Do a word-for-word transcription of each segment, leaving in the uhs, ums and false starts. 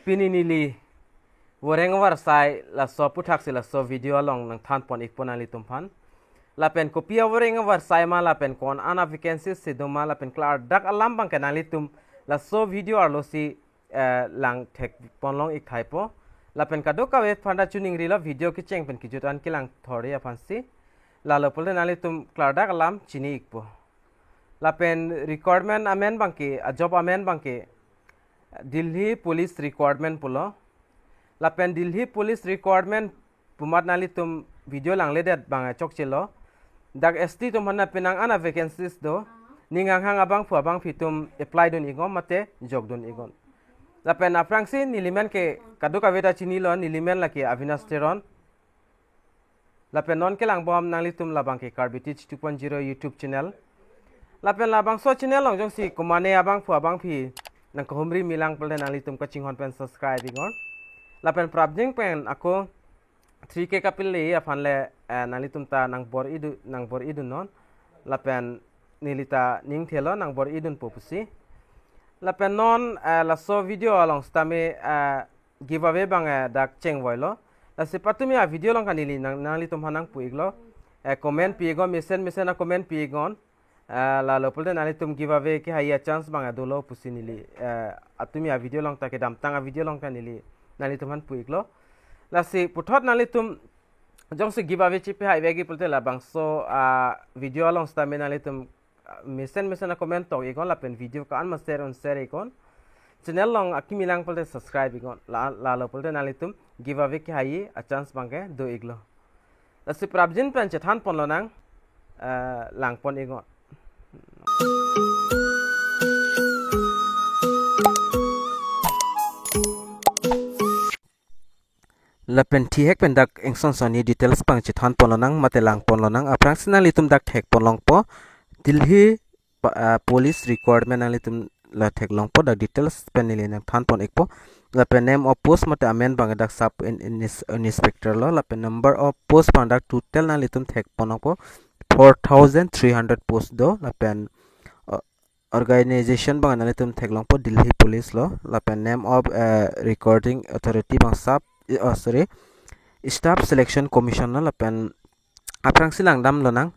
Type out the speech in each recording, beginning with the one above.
Pini neli voreng avarsai laso aputhaksi laso video along nangthanpon ikpo nanglitum aphan. Lapen kopi avoreng avarsai ma lapen ko-an avacancies si do ma lapen klardak alam abangke nanglitum laso video arlosi eh, lang thekponlong ik thaipo. Lapen kadokave aphanta chiningrilo video kecheng pen kejut an kelang thori aphansi. Lalo pulote nanglitum klardak alam chini ikpo. Lapen requirement amen abangke, a-job amen abangke Delhi Police requirement pulo. Lapen Delhi Police requirement pu amat nanglitum video langledet abang chokchelo. Dak S T atum aphan penang an avacancies do. Ning anghang abangphu abangphi atum apply dun iknon mate jokdun iknon. Lapen aphrangsi neli men ke kadokave ta chinilo, neli men lake Avinash Teron. Lapen non kelangbom nanglitum labangke Karbi Teach two point zero YouTube channel. Lapen labangso channel along jongsi komane abangphu abangphi nangkahumri milang pulote nanglitum kachinghon pen subscribe iknon. Lapen prapjin pen ako three K kapile aphanle eh, nanglitum ta nangbor-i dun, nangbor-i dunnon. Lapen neli ta ning thelo nangbor-i dunpo pusi. Lapen non eh, laso video along sitame eh, giveaway abang eh, dak chengvoilo. Lasi patumi avideo along ta neli nang, nanglitum aphan nangpu iklo. Eh, comment pi iknon, mesen mesen a-comment pi iknon. Eh, lalo pulote nanglitum giveaway kehai achance abang eh, dolo pusi neli. Eh, patumi avideo along ta kedamtang avideo along ta neli nanglitum aphan pu iklo. Lasi puthot nanglitum jongsi giveaway chipehai vekji pulote labangso avideo along sitame nanglitum ah, mesen mesen a-comment tok iknon lapen video ko-an ma share un share iknon. Channel along akimi lang pulote subscribe iknon. La, lalo pulote nanglitum giveaway kehai achance abangke do iklo. Lasi prapjin pen chethanponlonang eh, langpon iknon. Lapen thihek pen dak ingson sonni details abang chethanponlonang mate langponlonang. Aphrangsi nanglitum dak thekponlongpo Delhi pa- ah, police requirement nanglitum la theklongpo, dak details pen neli nangthanpon ikpo. Lapen name of post mate amen abang dak sub in, in, inspector lo. Lapen number of post abang dak total nanglitum thekponlongpo four thousand three hundred post do. Lapen uh, organization abang nanglitum theklongpo Delhi Police lo. Lapen name of uh, recording authority abang sub, eh, oh, sorry, Staff Selection Commission lo. Lapen aphrangsi langdamlonang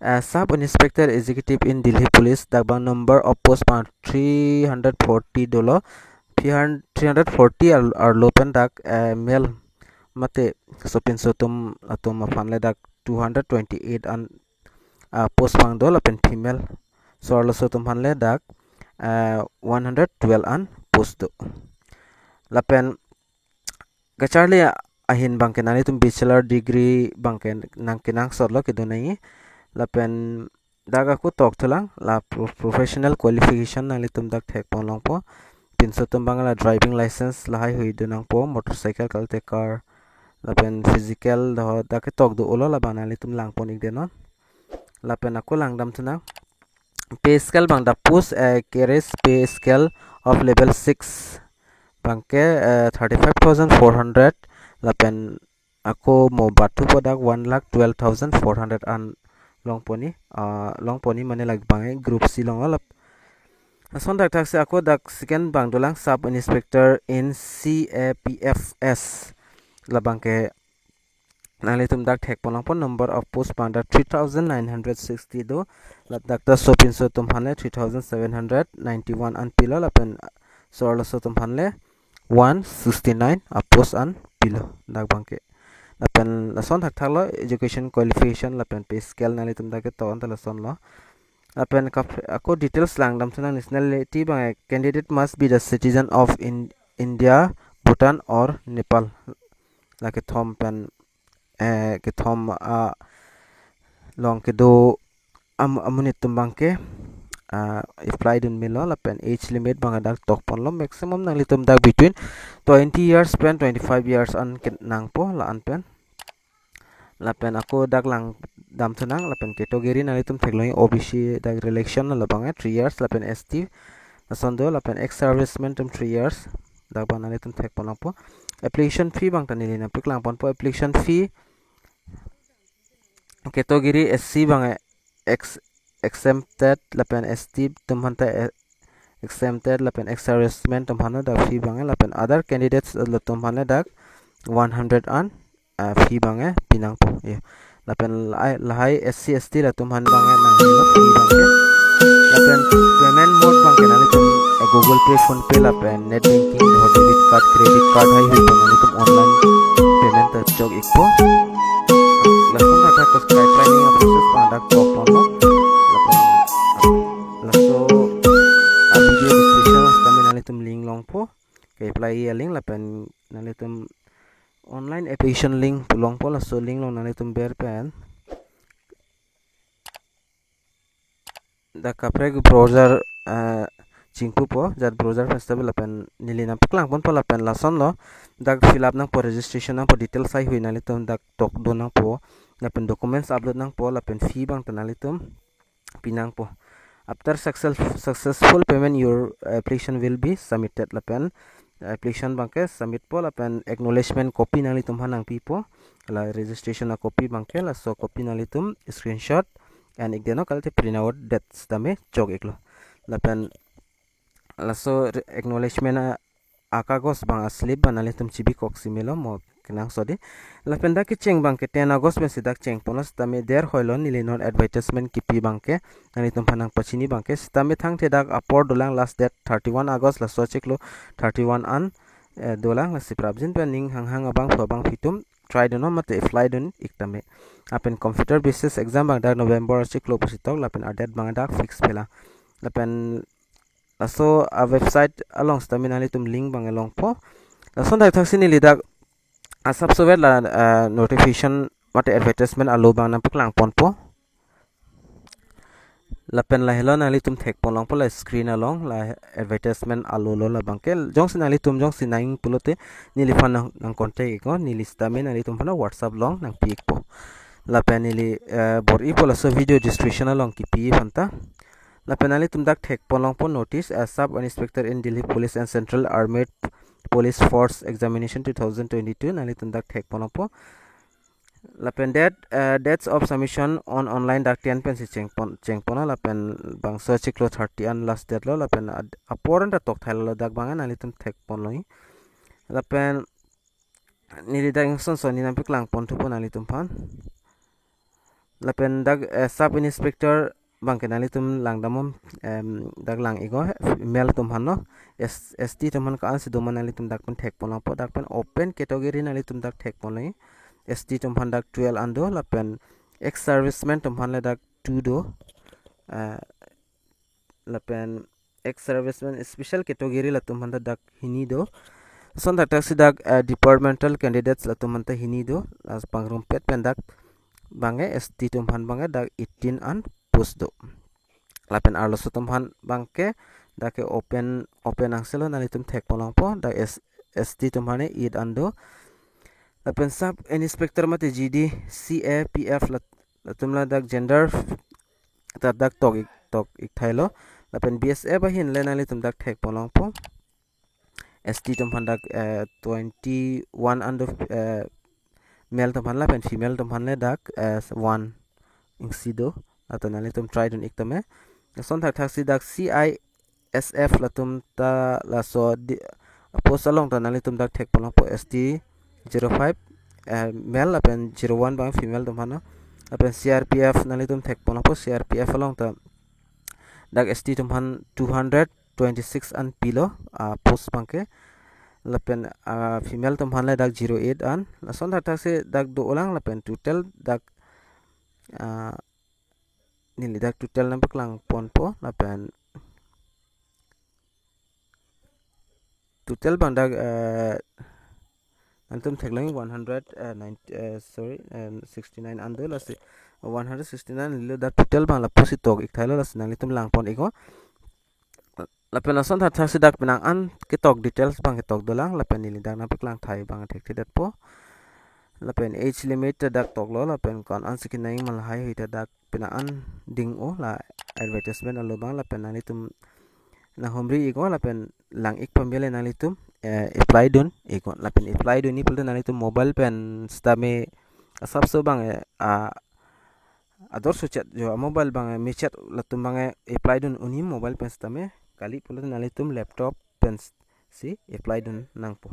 eh, Sub Inspector Executive in Delhi Police, dak abang number of post abang three hundred forty dolo. Three hundred, three hundred forty ar, arlo pen dak eh, male mate sopinso atum, atum aphanle dak two hundred twenty-eight an ah, post abang do. Lapen female so-arloso atum aphanle dak ah, one hundred twelve an post do. Lapen kacharli ahin abangke nanglitum bachelor degree abangke nangkenangsotlo kedo nangji. Lapen dak ako tokthulang la pro- professional qualification nanglitum dak thekponlongpo. Pinso atum abang la driving license lahaihui do nangpo, motorcycle kalite car. Lapen physical do dak ketok do-olo, labang nanglitum langpon ikdet non. Lapen ako langdamthunang. Pay scale abang dak post eh, carries pay scale of level six abangke eh, thirty-five thousand four hundred. Lapen ako mo bathupo dak one lakh twelve thousand four hundred an longponji, ah, longponji mane lake abang eh, group C longlo lap. Lason thakthaksi ako dak second abang dolang Sub Inspector in C A P F S. Labangke nanglitum dak thekponlongpo, number of post abang dak three thousand nine hundred sixty do. Ladak ta sopinso atum aphanle three thousand seven hundred ninety-one an pilo, lapen so-arloso atum aphanle one sixty-nine a-post an pilo dak abangke. Lapen lason thakthaklo education qualification lapen pay scale nanglitum dak ketok anta lasonlo. Lapen kap- ako details langdamthunang. Nationality abang eh, candidate must be the citizen of in, India, Bhutan or Nepal. La kethom pen eh, kethom ah, along kedo am, amonit atum abangke ah, apply dun melo. Lapen age limit abang dak tokponlo, maximum nanglitum dak between twenty years pen twenty-five years an kenangpo la-an pen. Lapen ako dak langdamthunang, lapen category nanglitum theklongji O B C dak relaxation labang eh, three years, lapen S T lason do, lapen ex-serviceman atum three years. Dak abang nanglitum thekponlongpo. Application fee abang ta neli nangpaklangponpo. Application fee category S C abang eh, ex exempted lapen S T atum aphanta eh, exempted lapen ex-servicemen atum aphan dak fee abang ke, lapen other candidates latum aphan dak one hundred an, ah, fee abang ke pinangpo. Ya. Lapen lahai, lahai S C S T latum aphan abang ke nang hilo fee abang ke. Lapen payment mode abang ke nanglitum, eh, Google Pay, PhonePe lapen net banking, debit card, credit card haihui pen nanglitum online payment ta chok ikpo. Lason dak ke apply ni process abang dak chok ponlo. Lapen laso a video description sitame nanglitum link longpo. Ke apply a link lapen nanglitum online application link pu longpo, laso link along nanglitum ber pen dak kaprek browser, eh, chingpupo, jat browser pen sitame lapen neli nangpaklang ponpo lapen lasonlo dak fill up nangpo, registration nangpo, details haihui nanglitum dak tokdun nangpo, lapen documents upload nangpo, lapen fee abang ta nanglitum pinangpo. After success, successful payment, your application will be submitted. Lapen application abang ke submit po, lapen acknowledgement copy nanglitum aphan nangpipo. La registration a copy abang ke, laso copy nanglitum screenshot an-ik detnon, kalite print out det sitame chok iklo. Lapen laso re-, acknowledgement a, akagos abang, a slip abang nanglitum chibikoksi melo mo kenangsot dei. Lapen dak kecheng abang ke ten August pensi dak cheng ponlo, sitame der hoilo neli non advertisement kipi abang ke, nanglitum aphan nangpachini abang ke. Sitame thangte dak apor dolang, last date thirty-one August, laso chiklo thirty-one an, eh, dolang, lasi prapjin pen ning hanghang abangphu abangphi atum try dunnon mate apply dun ik tame. Lapen computer basis exam abang dak November chiklo pusi tok, lapen a date abang dak fix pela. Lapen laso a website along sitame nanglitum link abang ke longpo. Lason dak thaksi neli dak asapso vet la, eh, notification mate advertisement alo abang nangpaklang ponpo. Lapen lahelo nanglitum thek pon longpo, la screen along la advertisement alo lo, labang ke jongsi nanglitum jongsi nang pulote neliphan nang, nang contact iknon, neli sitame nanglitum aphan WhatsApp along nangpi ikpo. Lapen neli, eh, bor-ipo laso video description along kipi aphan ta. Lapen nanglitum dak thek pon longpo notice, eh, Sub Inspector in Delhi Police and Central Armed Police Force Examination two thousand twenty-two, nanglitum dak thek pon longpo. Lapen date, eh, dates of submission on online dak ten pensi cheng pon, cheng ponlo, lapen bangso chiklo thirty an last date lo, lapen ad-, apor an ta tok thailo, dak abang nanglitum thek ponlongji. Lapen neli dak ingson sonni nangpaklang ponthupo nanglitum aphan. Lapen dak, eh, Sub Inspector abang ke nanglitum lang damnon, em, dak lang iknon, male atum aphan lo, S-, S T atum aphan ko-ansi doma nanglitum dak pen thek pon longpo, dak pen open category nanglitum dak thek ponlongji. S T atum aphan dak twelve an do, lapen ex-servicemen atum aphan le dak two do, eh, lapen ex-servicemen special category latum aphan ta dak hini do. Lason dak thaksi dak, eh, departmental candidates latum aphan ta hini do. Las pangrumpet pen dak abang ke S T atum aphan abang ke dak eighteen an post do. Lapen arloso atum aphan abang ke dak ke open, open angselo, nanglitum thek pon longpo, dak S-, S T atum aphan eight an do. Lapen Sub Inspector mate G D, C A P F lat-, latum la dak gender ta dak tok ik, tok ik thailo. Lapen B S F ahin le nanglitum dak thek pon longpo. S T atum aphan dak, eh, twenty-one an do, eh, male atum aphan, lapen female atum aphan le dak, eh, one isi do. Latum nanglitum try dun ik tame. Lason dak thaksi dak C I S F latum ta laso di, post along ta nanglitum dak thek pon longpo, S T zero five, eh, male lapen zero one abang female atum aphan lo. Lapen C R P F nanglitum thek pon longpo, C R P F along ta dak S T atum aphan two hundred twenty-six an pilo, ah, post abang ke. Lapen, ah, female atum aphan le dak zero eight an. Lason dak thaksi dak dolang, lapen total dak, ah, neli dak total nangpaklang ponpo, lapen total abang dak, eh, nanglitum theklong one hundred, eh, ninety, eh, sorry, eh, sixty-nine an do, lasi one hundred sixty-nine lo, dak total abang lapusi tok ik thailo, lasi nanglitum lang pon iknon. Lapen lason tha thaksi dak penang an ketok details abang ketok dolang, lapen neli dak nangpaklang thai abang thekthedetpo. Lapen age limit ta dak toklo, lapen ko-ansi kenangji ma lahaihui ta dak penang an ding-o la advertisement alo abang, lapen nanglitum nanghumri iknon, lapen lang ik pamele nanglitum, eh, apply dun iknon. Lapen apply dunji pulote nanglitum mobile pen sitame asapso abang, eh, a, ador suchet jo mobile abang, eh, mechet latum abang, eh, apply dun unji mobile pen sitame. Kali pulote nanglitum laptop pensi apply dun nangpo.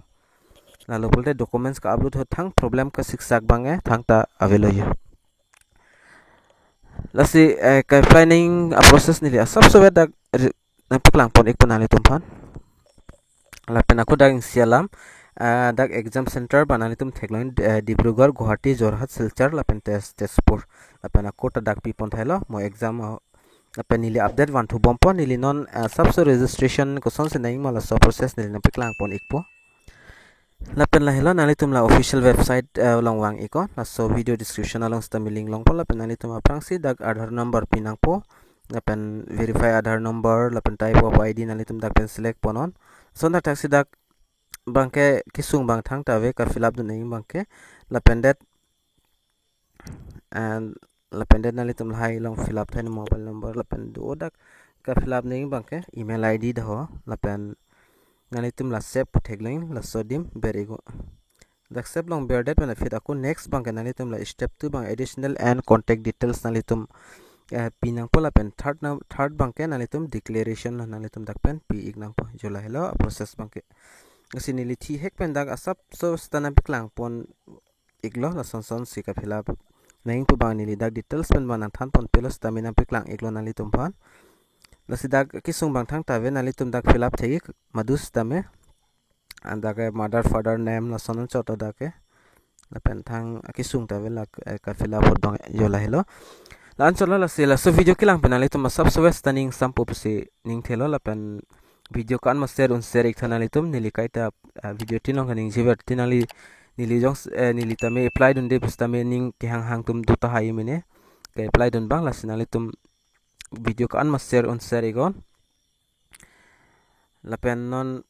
Lalo pulote documents ka-upload ahut thang problem kasiksak abangke thangta avelo jo. Lasi, eh, ka-apply nangji a-process neli asapso vet dak ri-, nangpaklang pon ikpo nanglitum aphan. Lapen ako dak isi alam, eh, dak exam center abang nanglitum theklong, eh, Dibrugarh, Guwahati, Jorhat, Silchar, lapen Tej-, Tezpur. Lapen ako ta dak pi pon thailo, mo exam, eh, lapen neli update vanthu bompo, neli non, eh, asapso registration kosonsi nangji ma laso process neli nangpaklang pon ikpo. Lapen lahelo nanglitum la official website, eh, along vang iknon, laso video description along sitame link longpo, lapen nanglitum aphrangsi dak Aadhaar number pi nangpo, lapen verify Aadhaar number, lapen type of I D nanglitum dak pen select ponnon. Lason dak thaksi dak abangke kesung abang thangta ave ka-fill up dun nangji abangke, lapen det, and lapen det nanglitum lahai along fill up tha ne mobile number, lapen do dak ka-fill up nangji abangke email I D do ho, lapen nanglitum la save pu theklong, laso adim ber iknon. Dak save along ber det pen aphi ako next abangke nanglitum la step two abang additional and contact details nanglitum, eh, pi nangpo, lapen third na, third abangke nanglitum declaration lo, nanglitum dak pen pi ik nangpo. Jo lahelo a-process abangke. Lasi neli thihek pen dak asapso sita nangpaklang pon iklo, lason sonsi ka-fill up nangji pu abang neli dak details pen abang nangthan pon pelo sitame nangpaklang iklo nanglitum aphan. Lasi dak kesung abang thangta ave, nanglitum dak fill up thek ik madu sitame. And dak ke mother father name lason anchot dak ke. Lapen thang kesung ta ave la, eh, ka-fill up ahut abang, jo lahelo. La-anchot lo, lasi laso video kelang pen nanglitum asapso vet sita ning sampo pusi ning thelo, lapen video ko-an ma share un share ik tha nanglitum, neli kaita, ah, video tin along kaningjever ti nangli, neli jong, eh, neli tame apply dunde pusitame ning kehang hang atum do tahai mene. Ke-apply dun abang, lasi nanglitum video ko-an ma share un share iknon. Lapen non,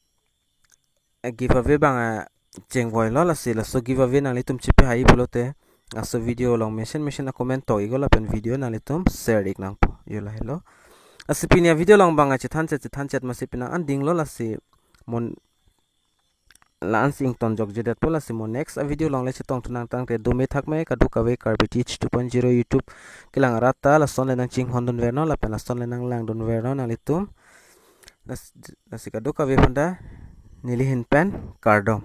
eh, giveaway abang, eh, chengvoilo, lasi laso giveaway nanglitum chepahai pulote laso video along mention mention a-comment tok iknon, lapen video nanglitum share ik nangpo. Jo lahelo. Lasi pini a-video along abang, eh, chethan chet chethan chet masi penang an dinglo, lasi mo la-ansi ington jokje detpo, lasi mo next a-video along le chetong thu nang tangte dome thakme kadokave Karbi Teach two point zero YouTube kelang arat ta lason le nangchinghon dun vernon, lapen lason le nanglang dun vernon nanglitum. Las-, lasi kadokave aphanta neli ahin pen kardom.